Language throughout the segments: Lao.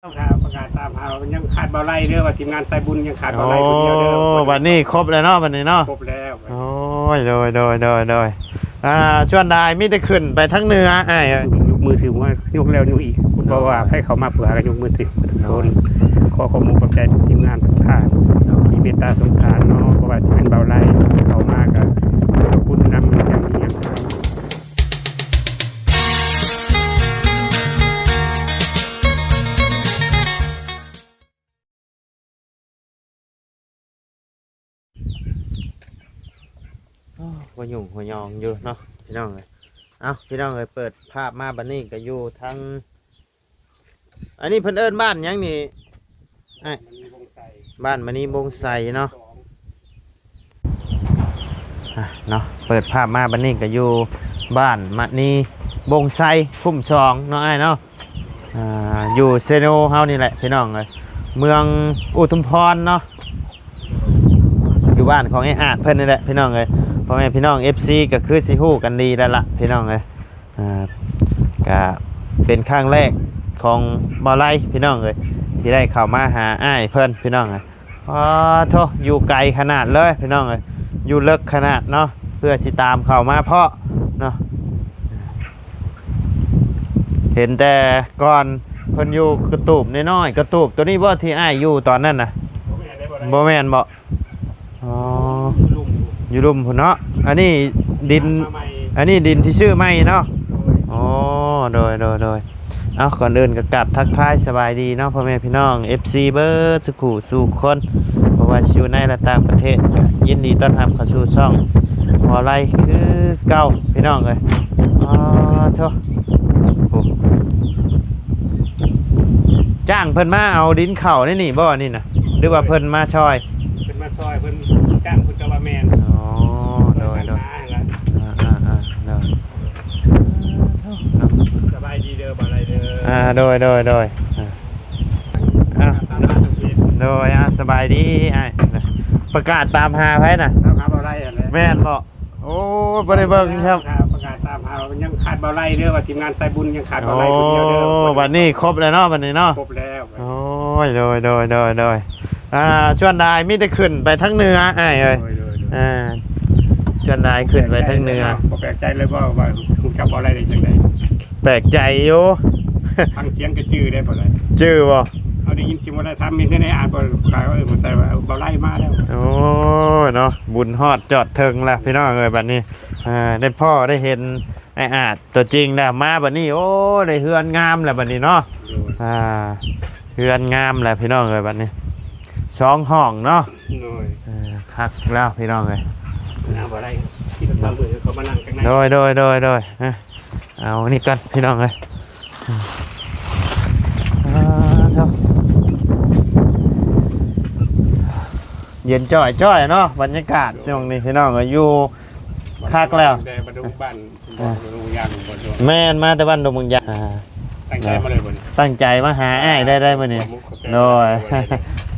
ປະກາດຕາມຫາ ຍັງຂາດບໍ່ໄດ້ເດີ ວ່າທີມງານສາຍບຸນຍັງຂາດບໍ່ໄດ້ຜູ້ດຽວເດີ. ໂອ້ ບັດນີ້ຄົບແລ້ວເນາະ ບັດນີ້ເນາະ ຄົບແລ້ວ. ໂອ້ຍ ໂດຍ ໂດຍ ໂດຍ ໂດຍ. ອ່າ ຊວນດາຍມີແຕ່ຂຶ້ນໄປທາງເໜືອອ້າຍເອີຍ. ຍົກມືຖືຫົວ ຍົກແລ້ວຍົກອີກ ເພາະວ່າໃຜເຂົ້າມາຜູ້ຫາກໍຍົກມືຖືທຸກຄົນ. ຂໍຂອບອົກຂອບໃຈທຸກທີມງານທຸກທ່ານທີ່ເມດຕາສົງສານເນາະ ບໍ່ວ່າຊິເປັນເບົາໄລເຂົ້າມາກໍຂອບຄຸນນຳຢ່າງຍິ່ງໃຫຍ່. ໂອ້ ຫົວຫຍຸ້ງຫົວຫຍອງຢູ່ເນາະພີ່ນ້ອງເອີຍ. ເອົ້າ ພີ່ນ້ອງເອີຍ ເປີດພາບມາບັດນີ້ກໍຢູ່ທາງ ອັນນີ້ເພິ່ນເອີ້ນບ້ານຫຍັງນີ້ອ້າຍ? ບ້ານມະນີວົງໄຊເນາະ. ອ່ະເນາະ ເປີດພາບມາບັດນີ້ກໍຢູ່ບ້ານມະນີວົງໄຊ ຄຸ້ມສອງເນາະອ້າຍເນາະ. ອ່າ ຢູ່ເຊໂນເຮົານີ້ແຫຼະພີ່ນ້ອງເອີຍ ເມືອງອຸທຸມພອນເນາະ ຢູ່ບ້ານຂອງອ້າຍອາດເພິ່ນນີ້ແຫຼະພີ່ນ້ອງເອີຍ. ພໍ່ແມ່ພີ່ນ້ອງ ເອັຟຊີ ກໍຄືຊິຮູ້ກັນດີແລ້ວລະພີ່ນ້ອງເອີຍ. ອ່າ ກະເປັນຄັ້ງແລກຂອງບ່າວໄລພີ່ນ້ອງເອີຍ ທີ່ໄດ້ເຂົ້າມາຫາອ້າຍເພິ່ນພີ່ນ້ອງເອີຍ. ອໍ ໂທ້ ຢູ່ໄກຂະໜາດເລີຍພີ່ນ້ອງເອີຍ ຢູ່ເລິກຂະໜາດເນາະ ເພື່ອຊິຕາມເຂົ້າມາເພາະເນາະ. ເຫັນແຕ່ກ່ອນເພິ່ນຢູ່ກະຕູບນ້ອຍໆ ກະຕູບໂຕນີ້ບໍ່ທີ່ອ້າຍຢູ່ຕອນນັ້ນນະ? ບໍ່ແມ່ນເດ້ ບໍ່ແມ່ນ. ບໍ່ແມ່ນບໍ່? ອໍ ຢູ່ລຸ່ມ ຢູ່ລຸ່ມພຸ້ນເນາະ. ອັນນີ້ດິນ ອັນນີ້ດິນທີ່ຊື້ໃໝ່ເນາະ. ໂດຍ ອໍ ໂດຍ ໂດຍ ໂດຍ. ເອົ້າ ກ່ອນອື່ນກໍກາບທັກທາຍສະບາຍດີເນາະ ພໍ່ແມ່ພີ່ນ້ອງ ເອັຟຊີ ເບິດສູ່ຜູ້ສູ່ຄົນ ບໍ່ວ່າຊິຢູ່ໃນ ແລະ ຕ່າງປະເທດ ກໍຍິນດີຕ້ອນຮັບເຂົ້າສູ່ຊ່ອງບ່າວໄລຄືເກົ່າພີ່ນ້ອງເອີຍ. ອໍ ໂທ້ ໂອ້ ຈ້າງເພິ່ນມາເອົາດິນເຂົ້າໃນນີ້ບໍ່ ອັນນີ້ນະ ຫຼືວ່າເພິ່ນມາຊ່ອຍ? ເພິ່ນມາຊ່ອຍ ເພິ່ນຈ້າງ ເພິ່ນກໍວ່າແມ່ນ. ອໍ ໂດຍ ໂດຍ ອ່າໆໆ ໂດຍ. ສະບາຍດີເດີ ບ່າວໄລເດີ. ອ່າ ໂດຍ ໂດຍ ໂດຍ. ອ່າ ໂດຍ ອ່າ ສະບາຍດີອ້າຍ. ປະກາດຕາມຫາໃຜນະ? ຕາມຫາບ່າວໄລຫັ້ນແຫຼະ. ແມ່ນບໍ່? ໂອ້ ບໍ່ໄດ້ເບິ່ງແລ້ວ. ປະກາດຕາມຫາ ຍັງຂາດບໍ່ໄດ້ເດີ ວ່າທີມງານສາຍບຸນຍັງຂາດບໍ່ໄດ້ຜູ້ດຽວເດີ. ໂອ້ ບັດນີ້ຄົບແລ້ວເນາະ ບັດນີ້ເນາະ. ຄົບແລ້ວ. ໂອ້ຍ ໂດຍ ໂດຍ ໂດຍ ໂດຍ. ອ່າ ຊວນດາຍມີແຕ່ຂຶ້ນໄປທາງເໜືອອ້າຍເອີຍ. ໂດຍ ໂດຍ ໂດຍ. ອ່າ ຊວນດາຍຂຶ້ນໄປທາງເໜືອ. ບໍ່ແປກໃຈເລີຍບໍ່ ວ່າຮູ້ຈັກບໍ່ໄດ້ໄດ້ຈັ່ງໃດ? ແປກໃຈຢູ່ ຟັງສຽງກໍຈື່ໄດ້ບໍ່ໄດ້. ຈື່ບໍ່? ເຮົາໄດ້ຍິນສຽງບໍ່ໄດ້ ຖາມມີແຕ່ໃນອາດບໍ່ ກາຍວ່າ ເອີ ບໍ່ໃຊ່ວ່າບໍ່ໄດ້ມາແລ້ວ. ໂອ້ ເນາະ ບຸນຮອດຈອດເຖິງແລ້ວພີ່ນ້ອງເອີຍ ບັດນີ້. ອ່າ ໄດ້ພໍ້ໄດ້ເຫັນອ້າຍອາດຕົວຈິງແລ້ວ ມາບັດນີ້ ໂອ້ ໄດ້ເຮືອນງາມແລ້ວບັດນີ້ເນາະ. ໂດຍ. ອ່າ ເຮືອນງາມແລ້ວພີ່ນ້ອງເອີຍ ບັດນີ້ ສອງຫ້ອງເນາະ. ໂດຍ. ເອີ ຄັກແລ້ວພີ່ນ້ອງເອີຍ. ນັ່ງບໍ່ໄດ້ ທີ່ເຂົາມານັ່ງກັນ. ໂດຍ ໂດຍ ໂດຍ ໂດຍ. ເອົານີ້ກ່ອນພີ່ນ້ອງເອີຍ. ອ່າ ໂທ້ ເຢັນຈ້ອຍໆເນາະ ບັນຍາກາດຊ່ວງນີ້ພີ່ນ້ອງເອີຍ ຢູ່ຄັກແລ້ວ. ແຕ່ບັນດົງບ້ານ ອ່າ ແມ່ນ ມາແຕ່ບ້ານດົງບາງຢາງ. ອ່າ ຕັ້ງໃຈມາເລີຍບໍ່ນີ້? ຕັ້ງໃຈມາຫາອ້າຍໄດ້ ໄດ້ມື້ນີ້. ໂດຍ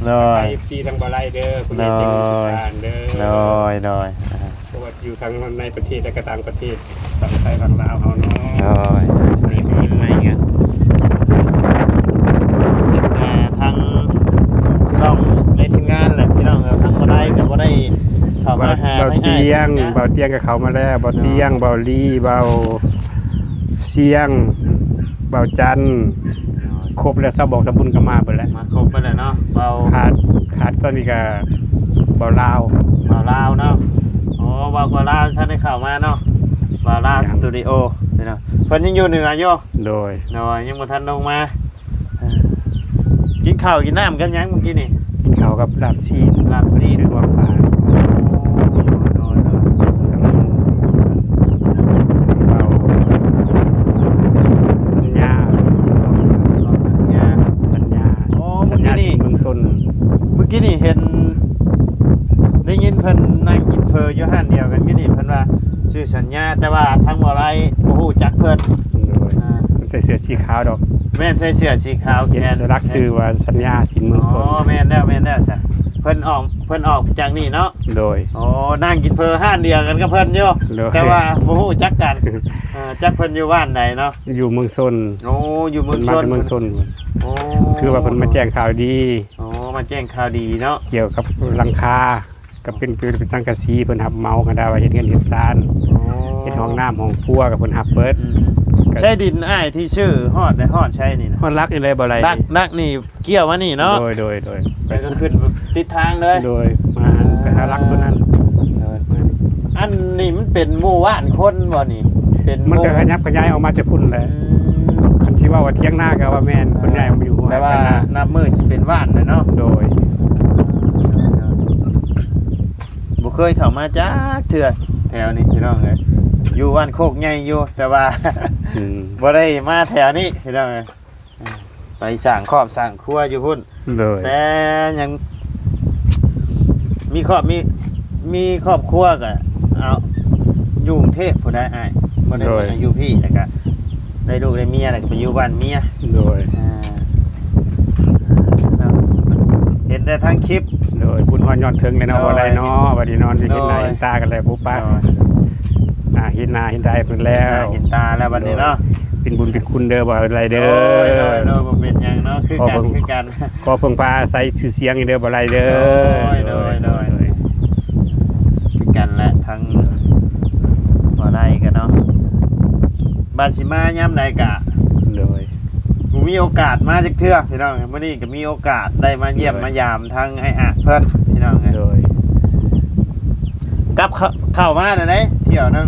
ໂດຍ. ເອັຟຊີ ທາງບໍ່ໄດ້ເດີ ຜູ້ໃຫຍ່ໃຈບຸນທຸກທ່ານເດີ. ໂດຍ ໂດຍ. ອ່າ ບໍ່ວ່າຢູ່ທັງໃນປະເທດ ແລະ ກໍຕ່າງປະເທດ ຝັ່ງໄທຝັ່ງລາວເຮົາເນາະ. ໂດຍ. ນີ້ເປັນໃໝ່ ອ່າ ທາງຊ່ອງໃນທີມງານແຫຼະພີ່ນ້ອງເອີຍ ທາງບໍ່ໄດ້ກໍບໍ່ໄດ້ເຂົ້າມາຫາ ບ່າວຕຽງ ບ່າວຕຽງກໍເຂົ້າມາແລ້ວ ບ່າວຕຽງ ບ່າວລີ ບ່າວ ສຽງ ບ່າວຈັນ ຄົບແລ້ວ ຊາວບອກສະບຸນກໍມາເບິດແລ້ວ ມາຄົບເບິດແລ້ວເນາະ. ເບົາ ຂາດ ຂາດຕອນນີ້ກໍເບົາລາວ ເບົາລາວເນາະ. ອໍ ເບົາ ເບົາລາວທັນໄດ້ເຂົ້າມາເນາະ ເບົາລາວສະຕູດິໂອ ເພິ່ນຍັງຢູ່ເໜືອຢູ່. ໂດຍ ໂດຍ ຍັງບໍ່ທັນລົງມາ. ເອີ ກິນເຂົ້າກິນນ້ຳກັບຫຍັງມື້ກີ້ນີ້? ກິນເຂົ້າກັບລາບຊີ້ນ ລາບຊີ້ນ ຊື້ມາຝາກ. ໂອ້ ໂດຍ ໂດຍ ໂດຍ. ທາງ ທາງເບົາສັນຍາ ເບົາສັນຍາ ສັນຍາ. ອໍ ສັນຍາ ມື້ກີ້ນີ້ ທີ່ເມືອງຊົນ ມື້ກີ້ນີ້ເຫັນ ໄດ້ຍິນເພິ່ນນັ່ງກິນເຝີຢູ່ຮ້ານດຽວກັນຢູ່ນີ້ ເພິ່ນວ່າຊື່ສັນຍາ ແຕ່ວ່າທາງບໍ່ໄດ້ ບໍ່ຮູ້ຈັກເພິ່ນ. ໂດຍ. ອ່າ ເພິ່ນໃສ່ເສື້ອສີຂາວດອກ. ແມ່ນ ໃສ່ເສື້ອສີຂາວ ຂຽນ ຂຽນສະຫຼັກຊື່ວ່າສັນຍາ ທີ່ເມືອງຊົນ. ອໍ ແມ່ນແລ້ວ ແມ່ນແລ້ວຊະ. ເພ ເພິ່ນອອກ ເພິ່ນອອກຈາກນີ້ເນາະ. ໂດຍ. ໂອ້ ນັ່ງກິນເຝີຮ້ານດຽວກັນກັບເພິ່ນຢູ່ ໂດຍ ແຕ່ວ່າບໍ່ຮູ້ຈັກກັນ. ເອີ ຈັກເພິ່ນຢູ່ບ້ານໃດເນາະ? ຢູ່ເມືອງຊົນ. ໂອ້ ຢູ່ເມືອງຊົນ ເພິ່ນມາຈາກເມືອງຊົນ. ໂອ້ ຄືວ່າເພິ່ນມາແຈ້ງຂ່າວດີ. ໂອ້ ມາແຈ້ງຂ່າວດີເນາະ ກ່ຽວກັບຫຼັງຄາ ກໍເປັນ ເປັນ ເປັນສັງກະສີ ເພິ່ນຮັບເໝົາ ຄັນວ່າເຮັດເຮືອນເຮັດຊານ ໂອ້ ເຮັດຫ້ອງນ້ຳຫ້ອງຄົວ ກໍເພິ່ນຮັບເບິດ. ອືມ ໃຊ້ດິນອ້າຍທີ່ຊື້ຮອດໄດ້ຮອດໃສນີ້ນະ? ຮອດຫຼັກນີ້ແຫຼະ ບໍ່ໄຫຼ. ຫຼັກ ຫຼັກນີ້ກ່ຽວມານີ້ເນາະ? ໂດຍ ໂດຍ ໂດຍ. ແລ້ວກໍຂຶ້ນຕິດທາງເລີຍ. ໂດຍ. ມາໄປຫາຫຼັກຕົວນັ້ນ. ໂດຍ. ອັນນີ້ມັນເປັນໝູ່ບ້ານຄົນບໍ່ນີ້? ເປັນ ມັນກໍຂະຫຍັບຂະຫຍາຍອອກມາຈາກພຸ້ນແຫຼະ. ອືມ ຄັນຊິເວົ້າວ່າຖຽງນາກໍວ່າແມ່ນ ເອີ ຄົນຍ້າຍອອກມາຢູ່ ແຕ່ວ່າ ໃຫ້ເພິ່ນນະ ນັບມື້ຊິເປັນບ້ານແລ້ວເນາະ. ໂດຍ. ບໍ່ເຄີຍເຂົ້າມາຈັກເທື່ອແຖວນີ້ພີ່ນ້ອງເອີຍ. ຢູ່ບ້ານໂຄກໃຫຍ່ຢູ່ ແຕ່ວ່າ ອືມ ບໍ່ໄດ້ມາແຖວນີ້ພີ່ນ້ອງເອີຍ. ໄປສ້າງຄອບສ້າງຄົວຢູ່ພຸ້ນ. ໂດຍ. ແຕ່ຍັງມີຄອບ ມີ ມີຄອບຄົວກໍເອົາຢູ່ກຸງເທບພຸ້ນໄດ໋ອ້າຍ. ບໍ່ໄດ້ ໂດຍ ມາຢູ່ພີ້ ແລ້ວກໍໄດ້ລູກໄດ້ເມຍ ແລ້ວກໍໄປຢູ່ບ້ານເມຍ. ໂດຍ. ອ່າ ເນາະ ເຫັນແຕ່ທາງຄລິບ. ໂດຍ. ບຸນຮອດຍອດເທິງເລີຍເນາະ. ໂດຍ. ບໍ່ໄດ້ເນາະ ບັດນີ້ເນາະ ໄດ້ເຫັນໜ້າ ໂດຍ ເຫັນຕາກັນແລ້ວ ປຸບປັບ. ໂດຍ. ອ່າ ເຫັນໜ້າເຫັນຕາເພິ່ນແລ້ວ ເຫັນໜ້າເຫັນຕາແລ້ວບັດນີ້ເນາະ. ໂດຍ. ເປັນບຸນເປັນຄຸນເດີ ບໍ່ໄດ້ເດີ. ໂດຍ ໂດຍ ໂດຍ. ບໍ່ເປັນຫຍັງເນາະ ຄືກັນ ຄືກັນ. ຂໍເພິ່ງພາອາໄສຊື່ສຽງເດີ ບໍ່ໄດ້ເດີ. ໂດຍ ໂດຍ ໂດຍ ໂດຍ. ຄືກັນແຫຼະ ທັງບໍ່ໄດ້ກັນເນາະ ບາດຊິມາຍາມໃດກະ ໂດຍ ບໍ່ມີໂອກາດມາຈັກເທື່ອພີ່ນ້ອງ. ມື້ນີ້ກໍມີໂອກາດໄດ້ມາຢ້ຽມ ໂດຍ ມາຢາມທາງອ້າຍອາດເພິ່ນພີ່ນ້ອງ. ໂດຍ. ກັບເຂົ້າ ເຂົ້າມາແລ້ວເດ້ ທ່ຽວໜຶ່ງ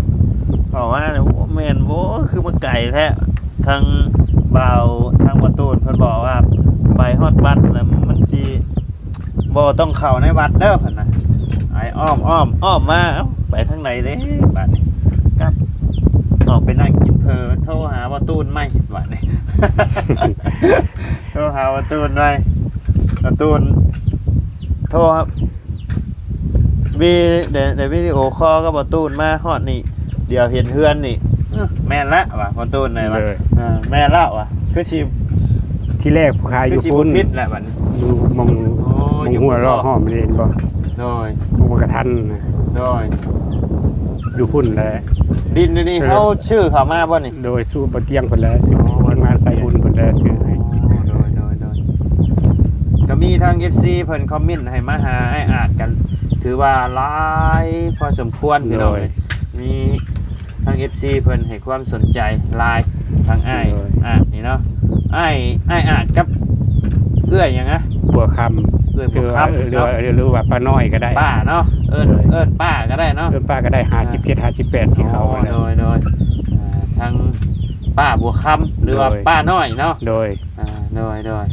ເຂົ້າມາແລ້ວ ໂອ້ ແມ່ນບໍ່ ຄືມາໄກແທ້. ທາງບ່າວ ທາງບ່າວຕູນເພິ່ນບອກວ່າ ໄປຮອດວັດແລ້ວມັນຊິ ບໍ່ຕ້ອງເຂົ້າໃນວັດເດີເພິ່ນນະ. ໄອ້ອ້ອມ ອ້ອມ ອ້ອມມາ ເອົ້າ ໄປທາງໃດເດ້ບາດນີ້? ກັບອອກໄປນັ່ງກິນເຝີ ໂທຫາບ່າວຕູນໃໝ່ບາດນີ້. ໂທຫາບ່າວຕູນໃໝ່ ບ່າວຕູນໂທຫາ ວີ ໄດ້ ໄດ້ວິດີໂອຄໍກັບບ່າວຕູນມາຮອດນີ້ ດຽວເຫັນເຮືອນນີ້ ເອີ ແມ່ນລະວ່າ ບ່າວຕູນໄດ້ວ່າ ໂດຍ ເອີ ແມ່ນລະວ່າ ຄືຊິ ທີແລກຜູ້ຂາຍຢູ່ພຸ້ນ ຄືຊິບໍ່ຜິດແຫຼະບັດນີ້ ຢູ່ໝ່ອງ ໂອ້ ໝ່ອງຫົວເລາະຫ້ອມນີ້ເຫັນບໍ່? ໂດຍ. ໝ່ອງໝາກກະທັນນະ. ໂດຍ. ຢູ່ພຸ້ນແຫຼະ. ດິນນີ້ ເອີ ເຮົາຊື້ເຂົ້າມາບໍ່ນີ້? ໂດຍ. ຊື້ບ່າວຕຽງເພິ່ນແຫຼະ ຊື້ ໂອ້ ທີ່ມາໃສ່ບຸນເພິ່ນແຫຼະ ຊື້ໃຫ້. ໂອ້ ໂດຍ ໂດຍ ໂດຍ. ກໍມີທາງເອັຟຊີເພິ່ນຄອມເມັນໃຫ້ມາຫາອ້າຍອາດກັນ ຖືວ່າຫຼາຍພໍສົມຄວນພີ່ນ້ອງເອີຍ. ໂດຍ. ມີທາງເອັຟຊີເພິ່ນໃຫ້ຄວາມສົນໃຈຫຼາຍ ທາງອ້າຍ ໂດຍ ອາດນີ້ເນາະ. ອ້າຍ ອ້າຍອາດກັບເອື້ອຍຫຍັງນະ? ບົວຄຳ. ເອື້ອຍບົວຄຳ ຫຼືວ່າ ເນາະ ຫຼືວ່າປ້ານ້ອຍກໍໄດ້ ປ້າເນາະ. ເອີ້ນ ໂດຍ ເອີ້ນປ້າກໍໄດ້ເນາະ. ເອີ້ນປ້າກໍໄດ້ ຫ້າສິບເຈັດ ຫ້າສິບແປດ ຊິເຂົ້າມາແລ້ວ. ໂດຍ ໂດຍ. ອ່າ ທາງປ້າບົວຄຳ ຫຼືວ່າ ໂດຍ ປ້ານ້ອຍເນາະ. ໂດຍ. ອ່າ ໂດຍ ໂດຍ.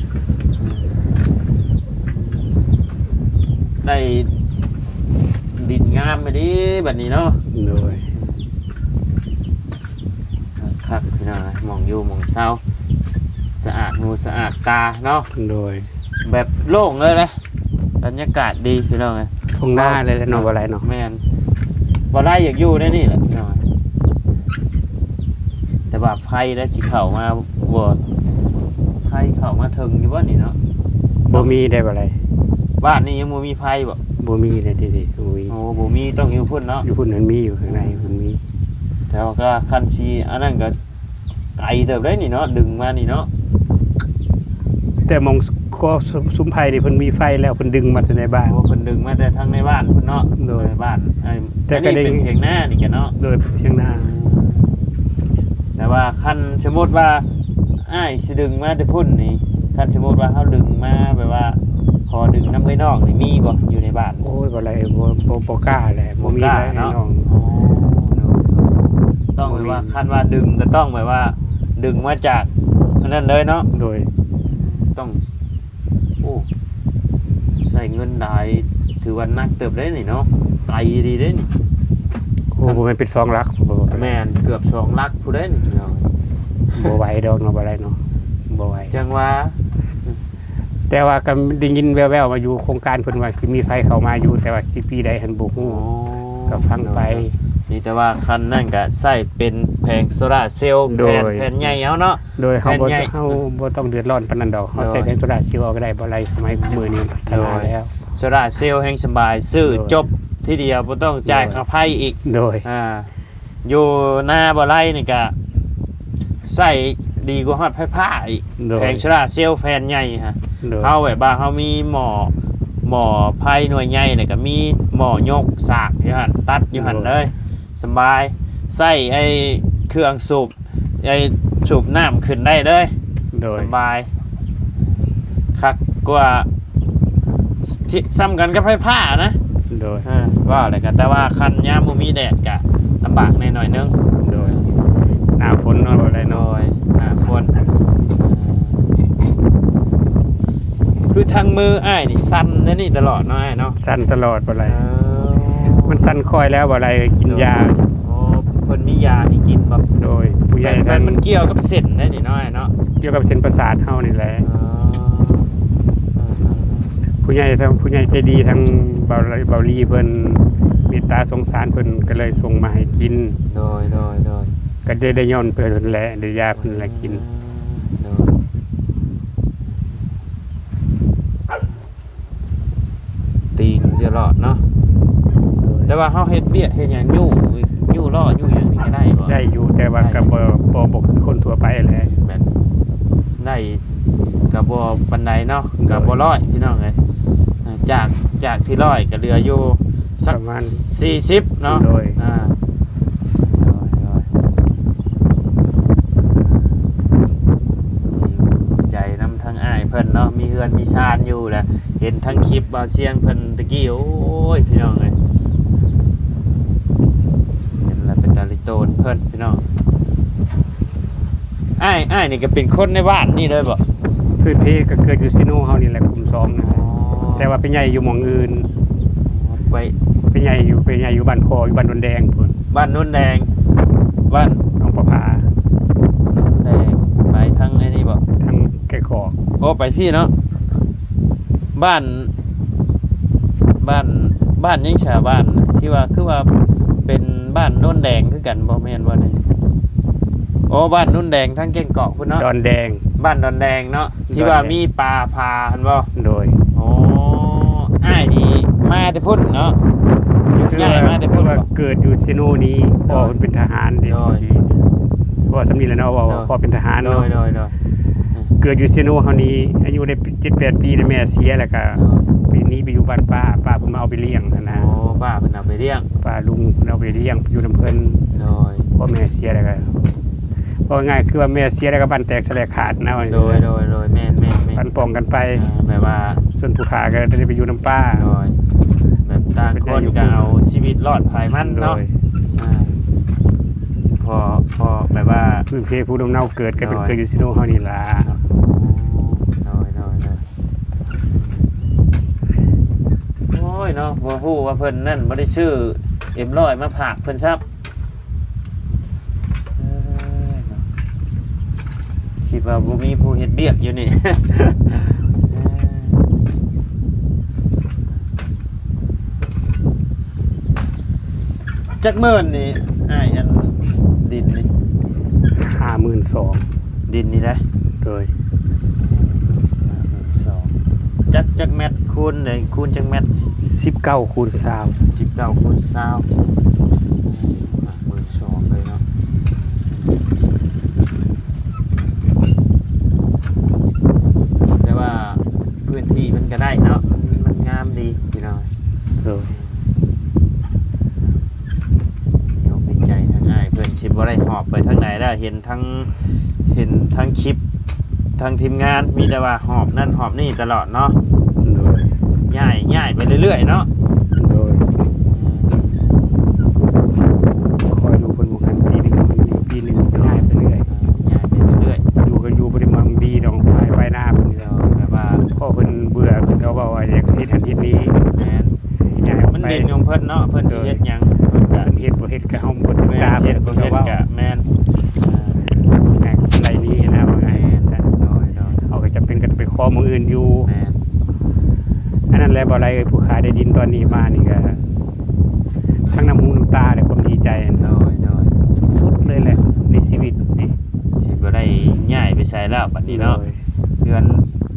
ອືມ ໄດ້ດິນງາມອີ່ຫຼີບັດນີ້ເນາະ. ໂດຍ. ຄັກພີ່ນ້ອງ ໝ່ອງຢູ່ໝ່ອງເຊົາ ສະອາດຫູສະອາດຕາເນາະ. ໂດຍ. ແບບໂລ່ງເລີຍນະ ບັນຍາກາດດີພີ່ນ້ອງເອີຍ. ທົ່ງນາເລີຍແຫຼະເນາະ ບໍ່ໄດ້ເນາະ. ແມ່ນ ບໍ່ໄດ້ ຢາກຢູ່ໃນນີ້ແຫຼະພີ່ນ້ອງ. ແຕ່ວ່າໄຟໄດ້ຊິເຂົ້າມາບໍ່? ໄຟເຂົ້າມາເຖິງຢູ່ບໍ່ນີ້ເນາະ? ບໍ່ມີໄດ້ ບໍ່ໄດ້. ບ້ານນີ້ຍັງບໍ່ມີໄຟບໍ່? ບໍ່ມີເດ້ ເດ້ ບໍ່ມີ. ໂອ້ ບໍ່ມີ ຕ້ອງຢູ່ພຸ້ນເນາະ. ຢູ່ພຸ້ນມັນມີ ຢູ່ຂ້າງໃນພຸ້ນມີ. ແຕ່ວ່າກໍຄັນຊິອັນນັ້ນກໍ ໄກເຕີບເດ້ນີ້ເນາະ ດຶງມານີ້ເນາະ. ແຕ່ໝ່ອງກໍ ຊຸມ ຊຸມໄຜ່ນີ້ເພິ່ນມີໄຟແລ້ວ ເພິ່ນດຶງມາແຕ່ໃນບ້ານ. ໂອ້ ເພິ່ນດຶງມາແຕ່ທາງໃນບ້ານພຸ້ນເນາະ. ໂດຍ. ໃນບ້ານ ເອີ ແຕ່ກໍໄດ້ ອັນນີ້ເປັນຖຽງນານີ້ກະເນາະ. ໂດຍ ເປັນຖຽງນາ. ອືມ ແຕ່ວ່າຄັນສົມມຸດວ່າອ້າຍຊິດຶງມາແຕ່ພຸ້ນນີ້ ຄັນສົມມຸດວ່າເຮົາດຶງມາແບບວ່າ ຂໍດຶງນຳເອື້ອຍນ້ອງນີ້ມີບໍ່ ຢູ່ໃນບ້ານ? ໂອ້ຍ ບໍ່ໄດ້ ບໍ່ ບໍ່ ບໍ່ກ້າແຫຼະ ບໍ່ມີແຫຼະ ບໍ່ກ້າເນາະ ເອື້ອຍນ້ອງ. ອໍ ໂດຍ ໂດຍ ຕ້ອງແບບວ່າ ບໍ່ມີ ຄັນວ່າດຶງກໍຕ້ອງແບບວ່າ ດຶງມາຈາກອັນນັ້ນເລີຍເນາະ. ໂດຍ. ຕ້ອງ ໂອ້ ໃຊ້ເງິນຫຼາຍ ຖືວ່າໜັກເຕີບເດ້ນີ້ເນາະ ໄກດີເດ້ນີ້. ໂອ້ ບໍ່ແມ່ນເປັນສອງຫຼັກ ບໍ່ ບໍ່ ແມ່ນເກືອບສອງຫຼັກພຸ້ນເດ້ນີ້ເນາະ. ບໍ່ໄຫວດອກເນາະ ບໍ່ໄດ້ເນາະ ບໍ່ໄຫວ. ຈັ່ງວ່າ ແຕ່ວ່າກໍໄດ້ຍິນແວ່ວໆມາຢູ່ ໂຄງການເພິ່ນວ່າຊິມີໄຟເຂົ້າມາຢູ່ ແຕ່ວ່າຊິປີໃດຫັ້ນບໍ່ຮູ້. ອໍ ກໍຟັງໄປ. ໂດຍ ໂດຍ. ມີແຕ່ວ່າຄັນນັ້ນກໍໃຊ້ເປັນແຜງໂຊລາເຊວ ໂດຍ ແຜ່ນ ແຜ່ນໃຫຍ່ເອົາເນາະ. ໂດຍ ເຮົາບໍ່ ແຜ່ນໃຫຍ່ ເຮົາບໍ່ຕ້ອງເດືອດຮ້ອນປານນັ້ນດອກ ເຮົາ ໂດຍ ໃຊ້ແຜງໂຊລາເຊວເອົາກໍໄດ້ ບໍ່ໄຫຼ ສະໄໝ ໂດຍ ມື້ນີ້ພັດທະນາແລ້ວ. ໂຊລາເຊວແຮງສະບາຍ ຊື້ ໂດຍ ຈົບທີດຽວ ບໍ່ຕ້ອງຈ່າຍ ໂດຍ ຄ່າໄຟອີກ ໂດຍ ອ່າ ຢູ່ນາບໍ່ໄລນີ້ກະໃຊ້ດີກວ່າຮອດໄຟຟ້າອີກ ໂດຍ ແຜງໂຊລາເຊວແຜ່ນໃຫຍ່ຮະ ໂດຍ ເຮົາແບບວ່າເຮົາມີໝໍ້ ໝໍ້ໄຟໜ່ວຍໃຫຍ່ ແລ້ວກະມີໝໍ້ຍົກສາກຢູ່ຫັ້ນ ຕັດຢູ່ຫັ້ນ ໂດຍ ເລີຍ ສະບາຍ ໃຊ້ໄອ້ເຄື່ອງສູບ ໄອ້ສູບນ້ຳຂຶ້ນໄດ້ເລີຍ ໂດຍ ສະບາຍ ຄັກກວ່າ ທີ່ ສ່ຳກັນກັບໄຟຟ້ານະ ໂດຍ ເອີ ວ່າແລ້ວກະ ແຕ່ວ່າຄັນຍາມບໍ່ມີແດດກະລຳບາກແດ່ໜ້ອຍໜຶ່ງ ໂດຍ ໜ້າຝົນເນາະ ບໍ່ໄດ້ເນາະ ໂດຍ ໜ້າຝົນ ຄືທາງມືອ້າຍນີ້ສັ່ນແນວນີ້ຕະຫຼອດເນາະ ອ້າຍເນາະ ສັ່ນຕະຫຼອດ ບໍ່ໄດ້ ເອີ ມັນສັ່ນຄ່ອຍແລ້ວ ບໍ່ໄດ້ກິນຢາ ໂດຍ ອໍ ເພິ່ນມີຢາໃຫ້ກິນບໍ່ ໂດຍ ຜູ້ໃຫຍ່ ແບບມັນ ມັນກ່ຽວກັບເສັ້ນໄດ໋ນີ້ເນາະ ເນາະ ກ່ຽວກັບເສັ້ນປະສາດເຮົານີ້ແຫຼະ ອໍ ເອີ ເອີ ເອີ ຜູ້ໃຫຍ່ທາງ ຜູ້ໃຫຍ່ໃຈດີທາງເບົາ ເບົາລີເພິ່ນເມດຕາສົງສານ ເພິ່ນກໍເລີຍສົ່ງມາໃຫ້ກິນ ໂດຍ ໂດຍ ໂດຍ ກໍໄດ້ ໄດ້ຍ້ອນເພິ່ນແຫຼະ ໄດ້ຢາເພິ່ນແຫຼະກິນ ໂດຍ ຕີງຢູ່ຕະຫຼອດເນາະ ໂດຍ ແຕ່ວ່າເຮົາເຮັດວຽກເຮັດຫຍັງຍູ້ ຍູ້ລໍ້ຍູ້ຫຍັງນີ້ກໍໄດ້ບໍ່? ໄດ້ຢູ່ ແຕ່ວ່າ ໄດ້ ກໍບໍ່ ບໍ່ ບໍ່ຄືຄົນທົ່ວໄປແຫຼະ ແບບໄດ້ກໍບໍ່ປານໃດເນາະ ໂດຍ ກໍບໍ່ຮ້ອຍ ພີ່ນ້ອງເອີຍ ຈາກ ຈາກທີ່ຮ້ອຍກໍເຫຼືອຢູ່ສັກປະມານສີ່ສິບເນາະ ໂດຍ ອ່າ ໂດຍ ໂດຍ ດີໃຈນຳ ທາງອ້າຍເພິ່ນເນາະ ມີເຮືອນມີຊານຢູ່ແຫຼະ ເຫັນທັງຄລິບບ່າວຊຽງເພິ່ນຕະກີ້ ໂອ້ຍ ພີ່ນ້ອງເອີຍ ເຫັນແລ້ວເປັນຕາລິໂຕນເພິ່ນ ພີ່ນ້ອງ ອ້າຍ ອ້າຍນີ້ກໍເປັນຄົນໃນບ້ານນີ້ເລີຍບໍ່? ພື້ນເພກໍເກີດຢູ່ເຊໂນເຮົານີ້ແຫຼະ ກຸ່ມສອງນີ້ແຫຼະ ອໍ ແຕ່ວ່າໄປໃຫຍ່ຢູ່ໝ່ອງອື່ນ ໄປ ໄປໃຫຍ່ຢູ່ ໄປໃຫຍ່ຢູ່ບ້ານພໍ່ ຢູ່ບ້ານໂນນແດງພຸ້ນ ບ້ານໂນນແດງ ບ້ານໜອງປະຜາ ໂນນແດງ ໄປທາງໄອ້ນີ້ບໍ່? ທາງແກ້ງກອກ ໂອ້ ໄປພີ້ເນາະ ບ້ານ ບ້ານ ບ້ານຫຍັງຊະ ບ້ານທີ່ວ່າ ຄືວ່າເປັນບ້ານໂນນແດງຄືກັນບໍ່ ແມ່ນບໍ່ນີ້? ໂອ້ ບ້ານໂນນແດງທາງແກ້ງກອກພຸ້ນເນາະ ດອນແດງ ບ້ານດອນແດງເນາະ ທີ່ວ່າມີປ່າຜາຫັ້ນບໍ່? ໂດຍ ໂອ້ ອ້າຍນີ້ມາແຕ່ພຸ້ນເນາະ ຄືວ່າ ຍ້າຍມາແຕ່ພຸ້ນ ຄືວ່າເກີດຢູ່ເຊໂນນີ້ ພໍ່ເພິ່ນເປັນທະຫານເດ້ ໂດຍ ເພາະວ່າສ່ຳນີ້ແຫຼະເນາະ ເວົ້າ ໂດຍ ພໍ່ເປັນທະຫານເນາະ ໂດຍ ໂດຍ ໂດຍ ເກີດຢູ່ເຊໂນເຮົານີ້ ອາຍຸໄດ້ເຈັດແປດປີ ແລ້ວແມ່ເສຍ ແລ້ວກະ ໂດຍ ໄປໜີໄປຢູ່ບ້ານປ້າ ປ້າເພິ່ນມາເອົາໄປລ້ຽງຫັ້ນນະ ໂອ້ ປ້າເພິ່ນເອົາໄປລ້ຽງ ປ້າລຸງເພິ່ນເອົາໄປລ້ຽງ ໄປຢູ່ນຳເພິ່ນ ໂດຍ ພໍແມ່ເສຍແລ້ວກະ ເວົ້າງ່າຍຄືວ່າແມ່ເສຍແລ້ວກໍບ້ານແຕກສະແຫຼກຂາດນະ ໂດຍ ໂດຍ ໂດຍ ແມ່ນໆໆ ປັນປ່ອງກັນໄປ ອ່າ ແບບວ່າ ສ່ວນຜູ້ຂ້າກໍໄດ້ໄປຢູ່ນຳປ້າ ໂດຍ ແບບຕ່າງຄົນກໍເອົາຊີວິດລອດໃຜມັນເນາະ ໂດຍ ອ່າ ພໍ ພໍແບບວ່າ ພື້ນເພພູມລຳເນົາເກີດກໍເປັນ ໂດຍ ເກີດຢູ່ເຊໂນເຮົານີ້ລະ ໂດຍ ໂດຍ ໂດຍ ໂອ້ຍເນາະ ບໍ່ຮູ້ວ່າເພິ່ນນັ້ນບໍ່ໄດ້ຊື້ເອັມຮ້ອຍມາຝາກເພິ່ນຊ້ຳ ເອີ ເນາະ ຄິດວ່າບໍ່ມີຜູ້ເຮັດວຽກຢູ່ນີ້ ຈັກໝື່ນນີ້ອ້າຍ ອັນດິນນີ້ ຫ້າໝື່ນສອງ ດິນນີ້ໄດ໋ ໂດຍ ຫ້າໝື່ນສອງ ຈັກ ຈັກແມັດ ຄູນໃດ ຄູນຈັກແມັດ ສິບເກົ້າຄູນຊາວ ສິບເກົ້າຄູນຊາວ ໝື່ນສອງເລີຍເນາະ ແຕ່ວ່າພື້ນທີ່ມັນກໍໄດ້ເນາະ ມັນ ມັນງາມດີພີ່ນ້ອງ ໂດຍ ດີອົກດີໃຈທາງອ້າຍເພິ່ນ ຊິບໍ່ໄດ້ຫອບໄປທາງໃດແລ້ວ ເຫັນທັງ ເຫັນທັງຄລິບ ທາງທີມງານມີແຕ່ວ່າຫອບນັ້ນຫອບນີ້ຕະຫຼອດເນາະ ໂດຍ ຍ້າຍ ຍ້າຍໄປເລື້ອຍໆເນາະ ໂດຍ ຄອຍຢູ່ເພິ່ນບໍ່ຫັ້ນປີໜຶ່ງ ປີໜຶ່ງ ໂດຍ ຍ້າຍໄປເລື້ອຍ ອ່າ ຍ້າຍໄປເລື້ອຍ ຢູ່ກໍຢູ່ບໍ່ໄດ້ໝັ້ນດີດອກ ໄປ ໄປນາເພິ່ນ ໂດຍ ແບບວ່າ ພໍເພິ່ນເບື່ອ ເພິ່ນກໍເວົ້າວ່າຢາກເຮັດຫັ້ນເຮັດນີ້ ແມ່ນ ຍ້າຍອອກໄປ ມັນດິນຂອງເພິ່ນເນາະ ເພິ່ນຊິເຮັດຫຍັງ ໂດຍ ເພິ່ນກໍ ເພິ່ນເຮັດບໍ່ເຮັດກໍເຮົາບໍ່ຖືກຕາ ເພິ່ນກໍເຮັດກໍແມ່ນ ເພິ່ນກໍເວົ້າ ແມ່ນ ແມ່ນ ໄດ້ນີ້ນະ ວ່າໄງ ແມ່ນ ໂດຍ ໂດຍ ເຮົາກໍຈຳເປັນກໍຕ້ອງໄປຂໍໝ່ອງອື່ນຢູ່ ແມ່ນ ອັນນັ້ນແຫຼະ ບໍ່ໄດ້ ຜູ້ຂາຍໄດ້ດິນຕອນນີ້ມານີ້ກໍ ທັງນ້ຳຫູນ້ຳຕາ ແລະ ຄວາມດີໃຈ ໂດຍ ໂດຍ ສຸດໆເລີຍແຫຼະ ໃນຊີວິດນີ້ ຊິບໍ່ໄດ້ຍ້າຍໄປໃສແລ້ວບັດນີ້ເນາະ ໂດຍ ເຮືອນ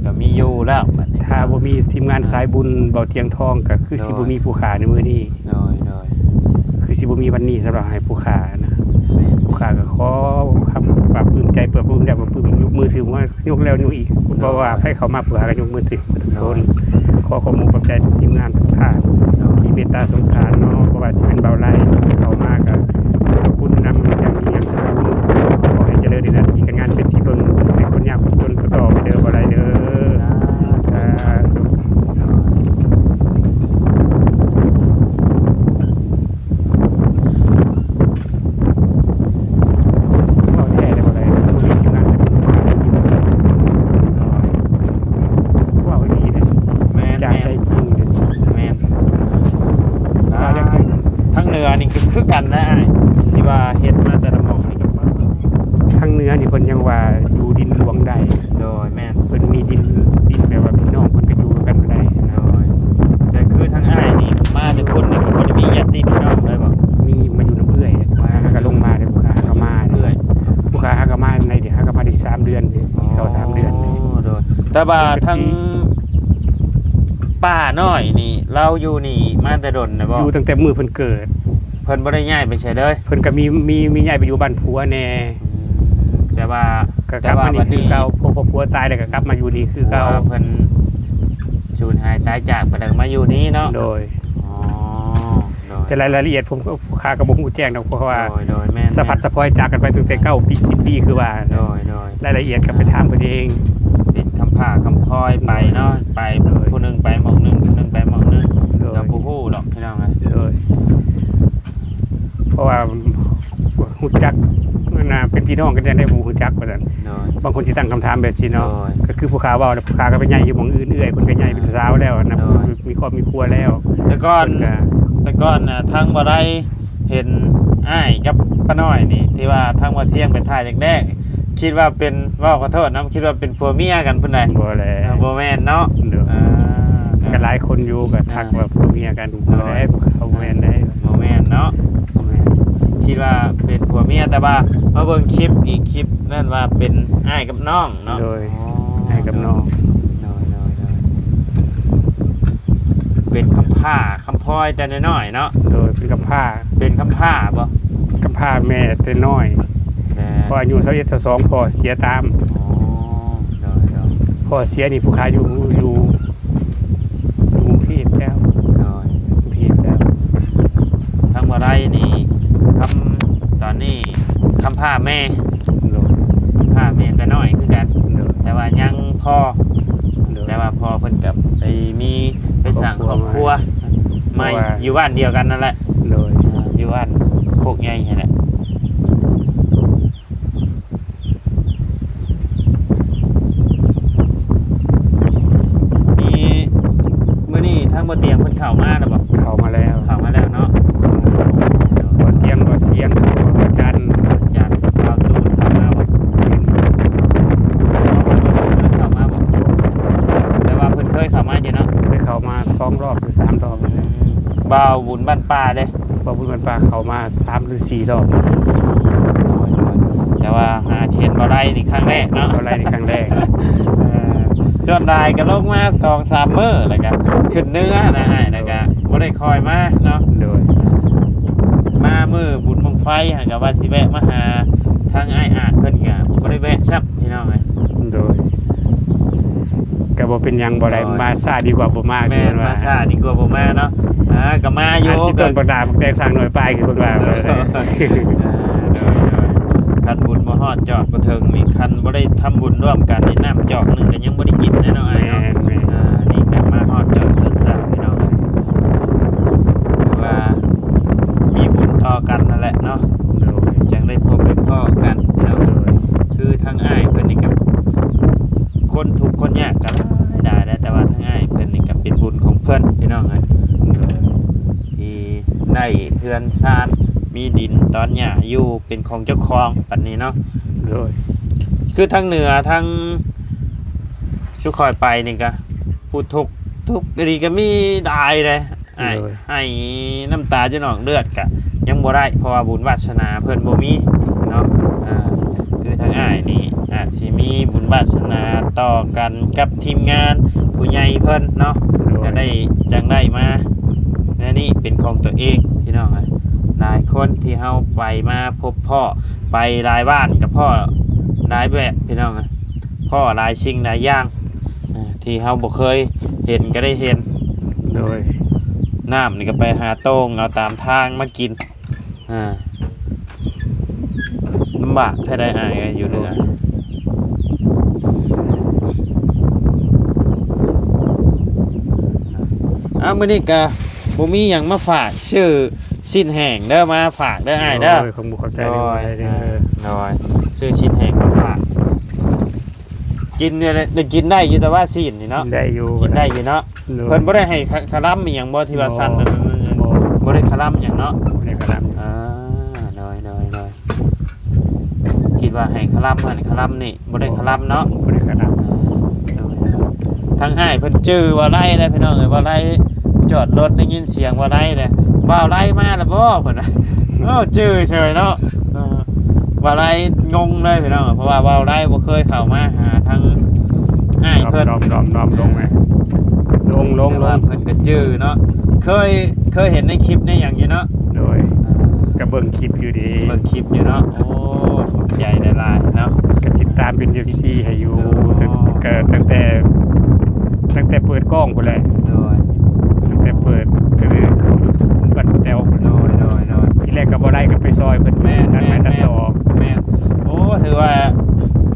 ກໍມີຢູ່ແລ້ວບັດນີ້ ຖ້າບໍ່ມີທີມງານສາຍບຸນເບົາຕຽງທອງ ກໍຄືຊິບໍ່ມີຜູ້ຂ້າໃນມື້ນີ້ ໂດຍ ໂດຍ ຄືຊິບໍ່ມີວັນນີ້ສຳລັບໃຫ້ຜູ້ຂ້ານະ ແມ່ນ ຜູ້ຂ້າກໍຂໍຄຳປາບປຶ້ມໃຈ ປາບປຶ້ມແລ້ວປາບປຶ້ມ ຍົກມືຖືຫົວ ຍົກແລ້ວຍົກອີກ ບໍ່ວ່າໃຜເຂົ້າມາຜູ້ຂ້າກໍຍົກມືຖືທຸກຄົນ ໂດຍ ຂໍຂອບອົກຂອບໃຈທຸກທີມງານທຸກທ່ານ ໂດຍ ທີ່ເມດຕາສົງສານເນາະ ບໍ່ວ່າຊິເປັນເບົາໄລ ເຂົ້າມາກໍ ຂອບຄຸນນຳຢ່າງຍິ່ງໃຫຍ່ສູງ ຂໍໃຫ້ຈະເລີນໃນໜ້າທີ່ການງານ ເປັນທີ່ເພິ່ງໃຫ້ຄົນຍາກຄົນຈົນຕໍ່ໆໄປເດີ ບໍ່ໄດ້ເດີ ສາທຸ ສາທຸ ເວົ້າແທ້ເດີ ບໍ່ໄດ້ ໂດຍ ເວົ້າດີເດ້ ແມ່ນ ຈາກໃຈຈິງເດ້ ແມ່ນ ອ່າ ທາງເໜືອນີ້ກໍຄືກັນນະອ້າຍ ທີ່ວ່າເຮັດມາແຕ່ລະໝ່ອງນີ້ກໍ ທາງເໜືອນີ້ເພິ່ນຍັງວ່າຢູ່ດິນຫຼວງໄດ້ ໂດຍ ແມ່ນ ເພິ່ນມີດິນ ດິນແບບວ່າພີ່ນ້ອງເພິ່ນກໍຢູ່ນຳກັນໄດ້ ໂດຍ ແຕ່ຄືທາງອ້າຍນີ້ມາແຕ່ພຸ້ນນີ້ກໍບໍ່ໄດ້ມີຍາດຕິພີ່ນ້ອງເລີຍບໍ? ມີ ມາຢູ່ນຳເອື້ອຍ ມາຫາກໍລົງມາເດ້ ຫາກໍມາ ເອື້ອຍ ຫາກໍມາໃນ ຫາກໍມາໄດ້ສາມເດືອນ ຊິເຂົ້າສາມເດືອນ ອໍ ໂດຍ ແຕ່ວ່າທາງ ປ້ານ້ອຍນີ້ ລາວຢູ່ນີ້ມາແຕ່ດົນແລ້ວບໍ່? ຢູ່ຕັ້ງແຕ່ມື້ເພິ່ນເກີດ ເພິ່ນບໍ່ໄດ້ຍ້າຍໄປໃສເລີຍ? ເພິ່ນກໍມີ ມີ ມີຍ້າຍໄປຢູ່ບ້ານຜົວແດ່ ອືມ ແຕ່ວ່າ ກໍກັບມານີ້ຄືເກົ່າ ແຕ່ວ່າບັດນີ້ ພໍ ພໍຜົວຕາຍແລ້ວກໍກັບມາຢູ່ນີ້ຄືເກົ່າ ເພາະວ່າເພິ່ນສູນຫາຍຕາຍຈາກ ເພິ່ນກໍມາຢູ່ນີ້ເນາະ ໂດຍ ອໍ ໂດຍ ແຕ່ລາຍ ລາຍລະອຽດ ຜູ້ຂ້າກໍບໍ່ຮູ້ແຈ້ງດອກ ເພາະວ່າ ໂດຍ ໂດຍ ແມ່ນ ສະພັດ ແມ່ນ ສະພອຍຈາກກັນໄປຕັ້ງແຕ່ເກົ້າປີ ສິບປີ ຄືວ່າ ໂດຍ ໂດຍ ລາຍລະອຽດກໍໄປຖາມເພິ່ນເອງ ເປັນຄຳພ້າຄຳພອຍໄປເນາະ ໂດຍ ໄປ ໂດຍ ຜູ້ໜຶ່ງໄປໝ່ອງໜຶ່ງ ຜູ້ໜຶ່ງໄປໝ່ອງໜຶ່ງ ໂດຍ ກໍບໍ່ຮູ້ດອກພີ່ນ້ອງເອີຍ ໂດຍ ເພາະວ່າຮູ້ຈັກນະ ເປັນພີ່ນ້ອງກັນຈັ່ງໃດບໍ່ຮູ້ຈັກວ່າຊັ້ນ ໂດຍ ບາງຄົນຊິຕັ້ງຄຳຖາມແບບຊີ້ເນາະ ໂດຍ ກໍຄືຜູ້ຂ້າເວົ້າແຫຼະ ຜູ້ຂ້າກໍໄປໃຫຍ່ຢູ່ໝ່ອງອື່ນ ເອື້ອຍເພິ່ນກໍໃຫຍ່ເປັນສາວແລ້ວນະ ໂດຍ ມີຄອບມີຄົວແລ້ວ ແຕ່ກ່ອນ ເພິ່ນກໍ ແຕ່ກ່ອນນະ ທາງບໍ່ໄດ້ ເຫັນອ້າຍກັບປ້ານ້ອຍນີ້ ທີ່ວ່າທາງບ່າວຊຽງໄປຖ່າຍແລກໆ ຄິດວ່າເປັນ ເວົ້າຂໍໂທດນຳ ຄິດວ່າເປັນຜົວເມຍກັນພຸ້ນໃດ໋ ບໍ່ແຫຼະ ເອີ ບໍ່ແມ່ນເນາະ ໂດຍ ອ່າ ກໍຫຼາຍຄົນຢູ່ກໍທັກວ່າຜົວເມຍກັນ ໂດຍ ບໍ່ແຫຼະ ບໍ່ແມ່ນໃດ໋ ບໍ່ແມ່ນເນາະ ບໍ່ແມ່ນ ຄິດວ່າເປັນຜົວເມຍ ແຕ່ວ່າມາເບິ່ງຄລິບອີກຄລິບນັ້ນວ່າເປັນອ້າຍກັບນ້ອງເນາະ ໂດຍ ອໍ ອ້າຍກັບນ້ອງ ໂດຍ ໂດຍ ໂດຍ ເປັນຄຳພ້າ ຄຳພອຍແຕ່ນ້ອຍໆເນາະ ໂດຍ ເປັນກຳພ້າ ເປັນກຳພ້າບໍ່? ກຳພ້າແມ່ແຕ່ນ້ອຍ ແມ່ ພໍອາຍຸຊາວເອັດ ຊາວສອງ ພໍ່ເສຍຕາມ ອໍ ໂດຍ ໂດຍ ພໍ່ເສຍນີ້ຜູ້ຂ້າຢູ່ ຢູ່ ຢູ່ກຸງເທບແລ້ວ ໂດຍ ກຸງເທບແລ້ວ ທາງບໍ່ໄດ້ນີ້ ຄຳ ຕອນນີ້ ຄຳພ້າແມ່ ໂດຍ ຄຳພ້າແມ່ແຕ່ນ້ອຍຄືກັນ ໂດຍ ແຕ່ວ່າຍັງພໍ ໂດຍ ແຕ່ວ່າພໍ່ເພິ່ນກໍໄປມີ ໄປສ້າງຄອບຄົວໃໝ່ ຢູ່ບ້ານດຽວກັນນັ້ນແຫຼະ ໂດຍ ອ່າ ຢູ່ບ້ານໂຄກໃຫຍ່ຫັ້ນແຫຼະ ມີ ມື້ນີ້ທາງບໍ່ຕຽງເພິ່ນເຂົ້າມາແລ້ວບໍ່? ເຂົ້າມາແລ້ວ ເຂົ້າມາແລ້ວເນາະ ບໍ່ຕຽງ ບໍ່ສຽງ ບໍ່ຈັນ ຈັນ ບ່າວຕູນເຂົ້າມາບໍ່? ເພິ່ນບໍ່ເຄີຍເຂົ້າມາບໍ່? ແຕ່ວ່າເພິ່ນເຄີຍເຂົ້າມາຢູ່ເນາະ ເຄີຍເຂົ້າມາສອງລອບ ສາມດອກ ອືມ ບ່າວບຸນບ້ານປ່າເດ້ ບ່າວບຸນບ້ານປ່າເຂົ້າມາສາມຫຼືສີ່ດອກ ແຕ່ວ່າຫາຊິເຫັນບໍ່ໄດ້ນີ້ຄັ້ງແລກເນາະ ບໍ່ໄດ້ນີ້ຄັ້ງແລກ ເອີ ສ່ວນຫຼາຍກໍລົງມາສອງສາມມື້ ແລ້ວກໍຂຶ້ນເໜືອນະອ້າຍ ແລ້ວກໍບໍ່ໄດ້ຄ່ອຍມາເນາະ ໂດຍ ມາມື້ບຸນບັ້ງໄຟຫັ້ນກໍວ່າຊິແວະມາຫາທາງອ້າຍອາດເພິ່ນ ກໍບໍ່ໄດ້ແວະຊ້ຳ ພີ່ນ້ອງເອີຍ ໂດຍ ກໍບໍ່ເປັນຫຍັງ ບໍ່ໄດ້ ໂດຍ ມາຊ້າດີກວ່າບໍ່ມາ ແມ່ນ ຄືວ່າ ມາຊ້າດີກວ່າບໍ່ມາເນາະ ອ່າ ກໍມາຢູ່ ອ່າ ຊິຕົ້ນບັກດາບັກແຕງສ້າງໜ່ວຍປາຍ ຄືເພິ່ນວ່າ ໂດຍ ອ່າ ໂດຍ ໂດຍ ຄັນບຸນບໍ່ຮອດຈອດບໍ່ເຖິງນີ້ ຄັນບໍ່ໄດ້ທຳບຸນຮ່ວມກັນນີ້ ນ້ຳຈອກໜຶ່ງກໍຍັງບໍ່ໄດ້ກິນແນ່ເນາະ ອ້າຍເນາະ ແມ່ນ ແມ່ນ ອ່າ ນີ້ກໍມາຮອດຈອດເຖິງແລ້ວ ພີ່ນ້ອງ ຄືວ່າມີບຸນຕໍ່ກັນນັ້ນແຫຼະເນາະ ໂດຍ ຈັ່ງໄດ້ພົບໄດ້ພໍ້ກັນ ພີ່ນ້ອງ ໂດຍ ຄືທາງອ້າຍເພິ່ນນີ້ກໍ ຄົນທຸກຄົນຍາກກໍຫຼາຍໆ ແຕ່ວ່າທາງອ້າຍເພິ່ນນີ້ກໍເປັນບຸນຂອງເພິ່ນ ພີ່ນ້ອງເອີຍ ທີ່ໄດ້ເຮືອນຊານ ມີດິນຕອນຫຍ້າຢູ່ເປັນຂອງເຈົ້າຂອງ ບັດນີ້ເນາະ ໂດຍ ຄືທາງເໜືອ ທາງຊຸມຂ້ອຍໄປນີ້ກໍ ຜູ້ທຸກ ທຸກອີ່ຫຼີກໍມີຫຼາຍເດ້ ອ້າຍ ໂດຍ ໄຫ້ນ້ຳຕາຈົນອອກເລືອດກະຍັງບໍ່ໄດ້ ເພາະວ່າບຸນວາສະໜາເພິ່ນບໍ່ມີເນາະ ອ່າ ຄືທາງອ້າຍນີ້ ໄ ອາດຊິມີບຸນວາສະໜາຕໍ່ກັນກັບທີມງານຜູ້ໃຫຍ່ເພິ່ນເນາະ ໂດຍ ກໍໄດ້ ຈັ່ງໄດ້ມາແນວນີ້ເປັນຂອງຕົວເອງ ພີ່ນ້ອງເອີຍ. ຫຼາຍຄົນທີ່ເຮົາໄປມາພົບພໍ້ ໄປຫຼາຍບ້ານກໍພໍ້ຫຼາຍແບບ ພີ່ນ້ອງເອີຍ ພໍ້ຫຼາຍສິ່ງຫຼາຍຢ່າງ ເອີ ທີ່ເຮົາບໍ່ເຄີຍເຫັນກໍໄດ້ເຫັນ. ໂດຍ ນ້ຳນີ້ກໍໄປຫາໂຕ່ງເອົາຕາມທາງມາກິນ. ອ່າ ລຳບາກແທ້ໃດອ້າຍເອີຍ ຢູ່ເຮືອນ. ອ້າວ ມື້ນີ້ກະບໍ່ມີຫຍັງມາຝາກ ຊື້ຊີ້ນແຫ້ງເດີ ມາຝາກເດີອ້າຍເດີ. ໂດຍ ຂອບໃຈຫຼາຍໆເດີ. ໂດຍ ຊື້ຊີ້ນແຫ້ງມາຝາກ ກິນໄດ້ ໄດ້ກິນໄດ້ຢູ່ ແຕ່ວ່າຊີ້ນນີ້ເນາະ ກິນໄດ້ຢູ່ ກິນໄດ້ຢູ່ເນາະ. ໂດຍ ເພິ່ນບໍ່ໄດ້ໃຫ້ຄະ ຄະລຳອີ່ຫຍັງບໍ່ ທີ່ວ່າ ບໍ່ ສັ່ນນັ້ນ ບໍ່ ບໍ່ໄດ້ຄະລຳຫຍັງເນາະ ບໍ່ໄດ້ຄະລຳ. ອ່າ ໂດຍ ໂດຍ ໂດຍ ຄິດວ່າໃຫ້ຄະລຳຫັ້ນຄະລຳນີ້ ບໍ່ໄດ້ຄະລຳເນາະ ບໍ່ໄດ້ຄະລຳ. ອ່າ ໂດຍ ໂດຍ ທາງອ້າຍເພິ່ນຈື່ວ່າໄລແລ້ວ ພີ່ນ້ອງເອີຍ ວ່າໄລຈອດລົດໄດ້ຍິນສຽງວ່າໄລແລ້ວ ວ່າໄລມາແລ້ວບໍ່ ເພິ່ນວ່າ ເອີ ຈື່ເສີຍເນາະ. ເອີ ວ່າໄລງົງເລີຍພີ່ນ້ອງ ເພາະວ່າເວົ້າໄລບໍ່ເຄີຍເຂົ້າມາຫາທາງອ້າຍເພິ່ນ ດອມ ດອມ ດອມ ລົງແມ່ ລົງ ລົງ ລົງ ເພິ່ນກໍຈື່ເນາະ ເຄີຍ ເຄີຍເຫັນໃນຄລິບໃນຫຍັງຢູ່ເນາະ. ໂດຍ ກໍເບິ່ງຄລິບຢູ່ເດ ເບິ່ງຄລິບຢູ່ເນາະ. ໂອ້ ຂອບໃຈຫຼາຍໆເນາະ ກໍຕິດຕາມເປັນເອັຟຊີໃຫ້ຢູ່ ໂດຍ ກໍຕັ້ງແຕ່ ຕັ້ງແຕ່ເປີດກ້ອງພຸ້ນແຫຼະ. ໂດຍ ຕັ້ງແຕ່ເປີດ ກໍຄືເຂົ້າຢູທູບບ້ານສະແຕວພຸ້ນແຫຼະ. ໂດຍ ໂດຍ ໂດຍ ທີແລກກໍບໍ່ໄດ້ກໍໄປຊ່ອຍເພິ່ນ ແມ່ນ ຕັດໄມ້ ແມ່ນ ຕັດຕໍ ແມ່ນ ໂອ້ ຖືວ່າ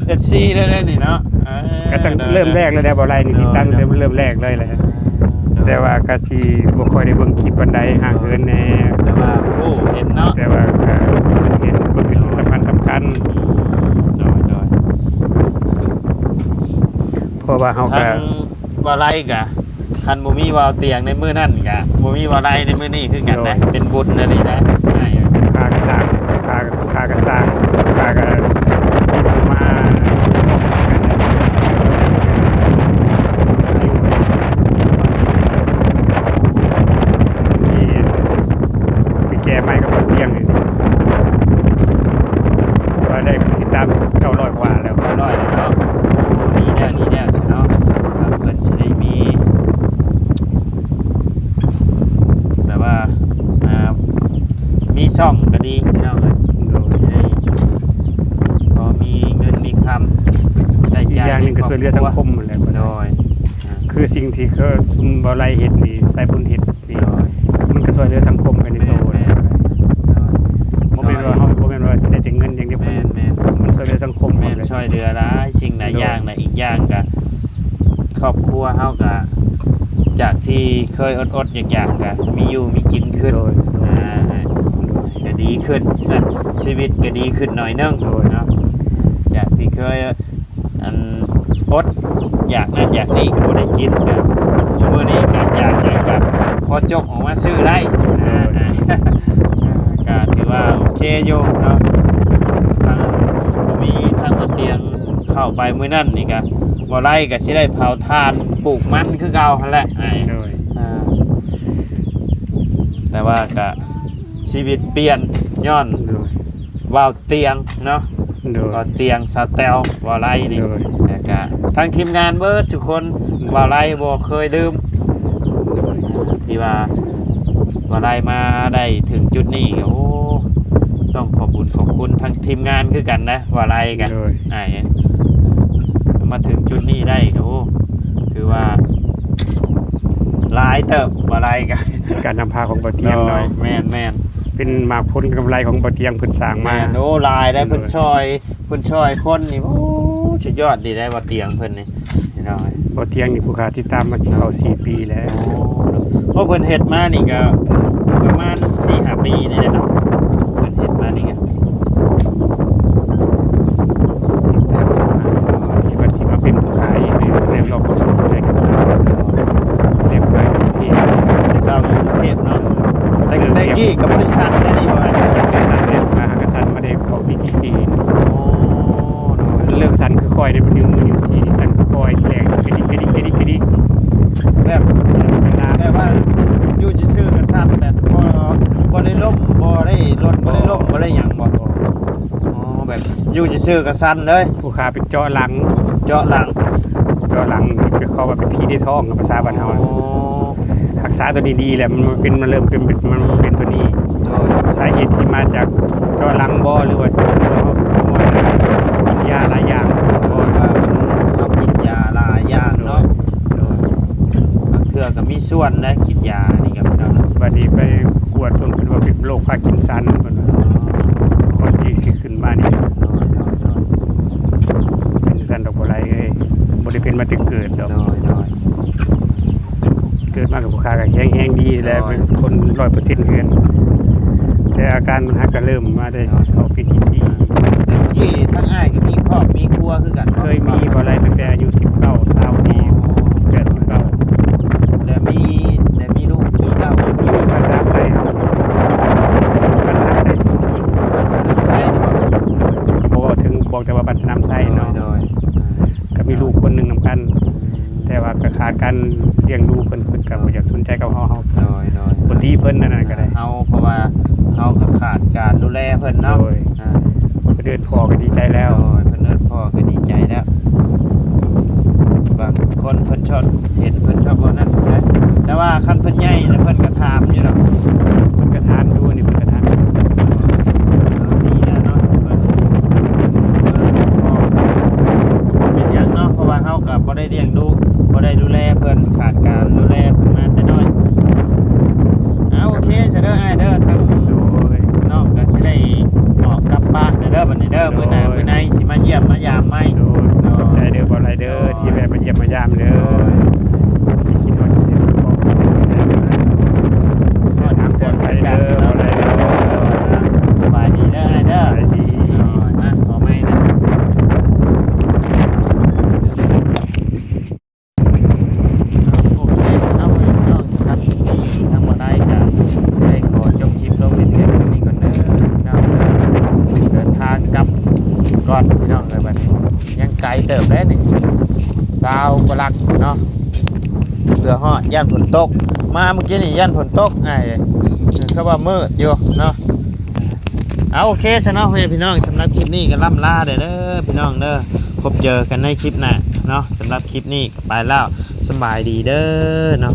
ເອັຟຊີເລີຍນີ້ເນາະ. ເອີ ກໍຕັ້ງ ໂດຍ ເລີ່ມແລກເລີຍແຫຼະ ບໍ່ໄດ້ນີ້ ໂດຍ ຕິດຕັ້ງ ໂດຍ ເລີ່ມ ເລີ່ມແລກເລີຍແຫຼະ. ໂດຍ ແຕ່ວ່າກໍຊິບໍ່ຄ່ອຍໄດ້ເບິ່ງຄລິບປານໃດ ຫ່າງເຫີນແດ່ ແຕ່ວ່າຮູ້ເຫັນເນາະ ແຕ່ວ່າກໍເຫັນເບິ່ງຢູ່ຈຸດສຳຄັນໆ. ໂດຍ ໂດຍ ເພາະວ່າເຮົາກໍ ວ່າໄລກະ ຄັນບໍ່ມີວ່າວຕຽງໃນມື້ນັ້ນກະ ບໍ່ມີວ່າໄລໃນມື້ນີ້ຄືກັນນະ. ໂດຍ ເປັນບຸນອີ່ຫຼີນະ ອ້າຍ. ຄ່າກະສ້າງ ຄ່າ ຄ່າກະສ້າງ ຄ່າກະມາ ທີ່ໄປແກ້ໄມ້ກັບບ່າວຕຽງນີ້ ວ່າໄດ້ຜູ້ຕິດຕາມເກົ້າຮ້ອຍກວ່າແລ້ວ ເກົ້າຮ້ອຍແລ້ວເນາະ. ໂອ້ ດີແລ້ວ ດີແລ້ວຊະເນາະ ເພິ່ນຊິໄດ້ມີ ແບບວ່າ ອ່າ ມີຊ່ອງກໍດີພີ່ນ້ອງເອີຍ. ໂດຍ ຊິໄດ້ພໍມີເງິນມີຄຳໃຊ້ຈ່າຍ ອີກຢ່າງໜຶ່ງກໍຊ່ວຍເຫຼືອສັງຄົມຫັ້ນແຫຼະ. ໂດຍ ອ່າ ຄືສິ່ງທີ່ເຂົາ ຊຸມບ່າວໄລເຮັດນີ້ ສາຍບຸນເຮັດນີ້ ໂດຍ ມັນກໍຊ່ວຍເຫຼືອສັງຄົມໄປໃນໂຕ. ແມ່ນໆ ໂດຍ ບໍ່ແມ່ນວ່າເຮົາ ບໍ່ແມ່ນວ່າຊິໄດ້ແຕ່ເງິນຢ່າງດຽວ ແມ່ນໆ ມັນຊ່ວຍເຫຼືອສັງຄົມ ແມ່ນ ຊ່ວຍເຫຼືອຫຼາຍສິ່ງຫຼາຍຢ່າງ. ໂດຍ ແລະ ອີກຢ່າງກໍຄອບຄົວເຮົາກໍ ຈາກທີ່ເຄີຍອົດໆຢາກໆ ກໍມີຢູ່ມີກິນຂຶ້ນ. ໂດຍ ອ່າ ກໍດີຂຶ້ນ ຊະ ຊີວິດກໍດີຂຶ້ນໜ້ອຍໜຶ່ງ. ໂດຍ ເນາະ ຈາກທີ່ເຄີຍ ອັນ ອົດຢາກນັ້ນຢາກນີ້ກໍບໍ່ໄດ້ກິນ ກໍຊຸມື້ນີ້ກໍຢາກຫຍັງກໍພໍຈົກອອກມາຊື້ໄດ້. ໂດຍ ອ່າ ກໍຖືວ່າໂອເຄຢູ່ເນາະ. ທາງ ກໍມີທາງບ່າວຕຽງເຂົ້າໄປມື້ນັ້ນນີ້ ກໍບໍ່ໄດ້ ກໍຊິໄດ້ເຜົາຖ່ານ ປູກມັນຄືເກົ່າຫັ້ນແຫຼະ. ໂດຍ ອ່າ ແຕ່ວ່າກໍຊີວິດປ່ຽນຍ້ອນ ໂດຍ ບ່າວຕຽງເນາະ. ໂດຍ ບ່າວຕຽງ ສາວແຕ້ວ ບ່າວໄລນີ້. ໂດຍ ແລ້ວກະທັງທີມງານເບິດທຸກຄົນ ໂດຍ ບ່າວໄລບໍ່ເຄີຍລືມ. ໂດຍ ທີ່ວ່າບ່າວໄລມາໄດ້ເຖິງຈຸດນີ້ກໍ ໂອ້ ຕ້ອງຂອບບຸນຂອບຄຸນທັງທີມງານຄືກັນນະ ບ່າວໄລກະ. ໂດຍ ອ້າຍ ມາເຖິງຈຸດນີ້ໄດ້ກໍ ໂອ້ ຖືວ່າຫຼາຍເຕີບ ບ່າວໄລກະ ການນຳພາຂອງບ່າວຕຽງເນາະ. ໂດຍ ແມ່ນໆ ເປັນໝາກຜົນກຳໄລຂອງບ່າວຕຽງເພິ່ນສ້າງມາ. ແມ່ນ ໂອ້ ຫຼາຍໄດ໋. ໂດຍ ເພິ່ນຊ່ອຍ ເພິ່ນຊ່ອຍຄົນນີ້ ໂອ້ ສຸດຍອດດີໄດ໋ ບ່າວຕຽງເພິ່ນນີ້ ພີ່ນ້ອງເອີຍ. ບ່າວຕຽງນີ້ຜູ້ຂ້າຕິດຕາມມາຊິເຂົ້າສີ່ປີແລ້ວ. ໂອ້ ເພິ່ນເຮັດມານີ້ກໍປະມານສີ່ຫ້າປີນີ້ແຫຼະເນາະ ເພິ່ນເຮັດມານີ້ກໍ ທີ່ວ່າຊິມາເປັນຜູ້ຂາຍໃນ ໃນລອບຂອງເຮົາໄດ້ກັນ ເຮັດມາຢູ່ທີ່ ແຕ່ເກົ່າຢູ່ກຸງເທບເນາະ. ແຕ່ ແຕ່ກີ້ກັບບໍລິສັດໄດ້ນີ້ວ່າ ບໍລິສັດເຮັດມາຫາກະສັ່ນມາໄດ້ເຂົ້າປີທີສີ່. ໂອ້ ໂດຍ ເລີ່ມສັ່ນຄືຂ້ອຍເດ້ ມັນຢູ່ ມັນຢູ່ສີ່ ສັ່ນຄືຂ້ອຍ ແລກກະດິກ ກະດິກ ກະດິກ ກະດິກ ແບບ ແບບວ່າຢູ່ຊື່ໆກໍສັ່ນ ແບບບໍ່ ບໍ່ໄດ້ລົ້ມ ບໍ່ໄດ້ຫຼົ່ນ ບໍ່ໄດ້ລົ້ມ ບໍ່ໄດ້ຫຍັງບໍ່? ອໍ ແບບ ຢູ່ຊື່ໆກໍສັ່นເລີຍ ຜູ້ຂ້າໄປເຈາະຫຼັງ ເຈາະຫຼັງ ເຈາະຫຼັງ ໄປເຂົ້າວ່າເປັນຜີໃນທ້ອງ ພາສາບ້ານເຮົາ ໂອ້ ຮັກສາຕົວນີ້ດີແລ້ວ ມັນເປັນ ມັນເລີ່ມເປັນ ມັນເປັນຕົວນີ້ ໂດຍ ສາເຫດທີ່ມາຈາກເຈາະຫຼັງບໍ່ ຫຼືວ່າເຮົາກິນຢາຫຼາຍຢ່າງ ເພາະວ່າເຮົາກິນຢາຫຼາຍຢ່າງເນາະ ໂດຍ ບາງເທື່ອກໍມີສ່ວນໄດ໋ ກິນຢານີ້ກໍ ບັດນີ້ໄປກວດເບິ່ງ ເພິ່ນວ່າເປັນໂລກພາກິນສັນ ເພິ່ນວ່າ ກ່ອນຊິ ຊິຂຶ້ນມານີ້ ໂດຍ ໂດຍ ໂດຍ ເປັນຊັ້ນດອກບໍ່ໄດ້ເອີຍ ບໍ່ໄດ້ເປັນມາແຕ່ເກີດດອກ ໂດຍ ໂດຍ ເກີດມາກັບຜູ້ຂ້າກໍແຂງແຮງດີແຫຼະ ໂດຍ ເປັນຄົນຮ້ອຍເປີເຊັນຄືກັນ ແຕ່ອາການມັນຫາກະເລີ່ມມາແຕ່ ໂດຍ ເຂົ້າປີທີສີ່ ແຕ່ກີ້ທາງອ້າຍກໍມີຄອບມີຄົວຄືກັນ ເຄີຍມີບໍ່ໄດ້ ຕັ້ງແຕ່ອາຍຸສິບເກົ້າ ຊາວປີ ແປດ ສິບເກົ້າ ແລ້ວມີ ແລ້ວມີລູກມີເຕົ້າ ຢູ່ບ້ານສະໜາມໄຊເຮົາ ບ້ານສະໜາມໄຊ ບ້ານສະໜາມໄຊນີ້ບໍ່ ບໍ່ເວົ້າເຖິງ ບອກແຕ່ວ່າບ້ານສະໜາມໄຊເນາະ ໂດຍ ໂດຍ ກໍມີລູກຄົນໜຶ່ງນຳກັນ ອືມ ແຕ່ວ່າກໍຂາດການລ້ຽງດູເພິ່ນ ເພິ່ນກໍບໍ່ຢາກສົນໃຈກັບເຮົາ ເຮົາ ໂດຍ ໂດຍ ບໍ່ຕິເພິ່ນອັນນັ້ນກໍໄດ້ ເຮົາ ເພາະວ່າເຮົາກໍຂາດການດູແລເພິ່ນເນາະ ໂດຍ ອ່າ ເພິ່ນເອີ້ນພໍ່ກໍດີໃຈແລ້ວ ໂດຍ ເພິ່ນເອີ້ນພໍ່ກໍດີໃຈແລ້ວ ບາງຄົນເພິ່ນຊອບເຫັນ ເພິ່ນຊອບເວົ້ານັ້ນນະ ແຕ່ວ່າຄັນເພິ່ນໃຫຍ່ແລ້ວເພິ່ນກໍຖາມຢູ່ດອກ ເພິ່ນກໍຖາມຢູ່ ອັນນີ້ເພິ່ນກໍຖາມຢູ່ ດີແລ້ວເນາະ ເພິ່ນ ເອີ ກໍບໍ່ເປັນຫຍັງເນາະ ເພາະວ່າເຮົາກໍບໍ່ໄດ້ລ້ຽງດູ ບໍ່ໄດ້ດູແລເພິ່ນ ຂາດການດູແລເພິ່ນມາແຕ່ນ້ອຍ ເອົາ ໂອເຄຊະເດີອ້າຍເດີ ທາງ ໂດຍ ນ້ອງກໍຊິໄດ້ອອກກັບບ້ານແລ້ວເດີ ບັດນີ້ເດີ ໂດຍ ມື້ໜ້າມື້ໃນຊິມາຢ້ຽມມາຢາມໃໝ່ ໂດຍ ໂດຍ ຂອບໃຈເດີ ບໍ່ໄດ້ເດີ ໂດຍ ທີ່ແວະມາຢ້ຽມມາຢາມເດີ ໂດຍ ທີ່ຄິດຮອດຄິດເຖິງ ເດີນທາງປອດໄພເດີ ບໍ່ໄດ້ເດີ ສະບາຍດີເດີອ້າຍເດີ ສະບາຍດີ ໂດຍ ມາ ຂໍໃໝ່ນະ. ໂອເຄ ສຳລັບພີ່ນ້ອງ ສຳລັບຄລິບນີ້ທາງບໍ່ໄດ້ກໍຊິໄດ້ຂໍຈົບຄລິບລົງເປັນພຽງສ່ຳນີ້ກ່ອນເດີພີ່ນ້ອງ ເດີນທາງກັບກ່ອນພີ່ນ້ອງເອີຍ ບັດນີ້ຍັງໄກເຕີບເດ້ນີ້ ຊາວກວ່າຫຼັກເນາະ ເພື່ອຮອດ ຢ້ານຝົນຕົກ ມາມື້ກີ້ນີ້ຢ້ານຝົນຕົກອ້າຍ ຄືວ່າມືດຢູ່ເນາະ. ເອົາ ໂອເຄຊະເນາະ ພໍ່ແມ່ພີ່ນ້ອງ ສຳລັບຄລິບນີ້ກໍລ່ຳລາເດີ ເດີພີ່ນ້ອງເດີ ພົບເຈີກັນໃນຄລິບໜ້າເນາະ ສຳລັບຄລິບນີ້ກໍໄປແລ້ວ ສະບາຍດີເດີເນາະ.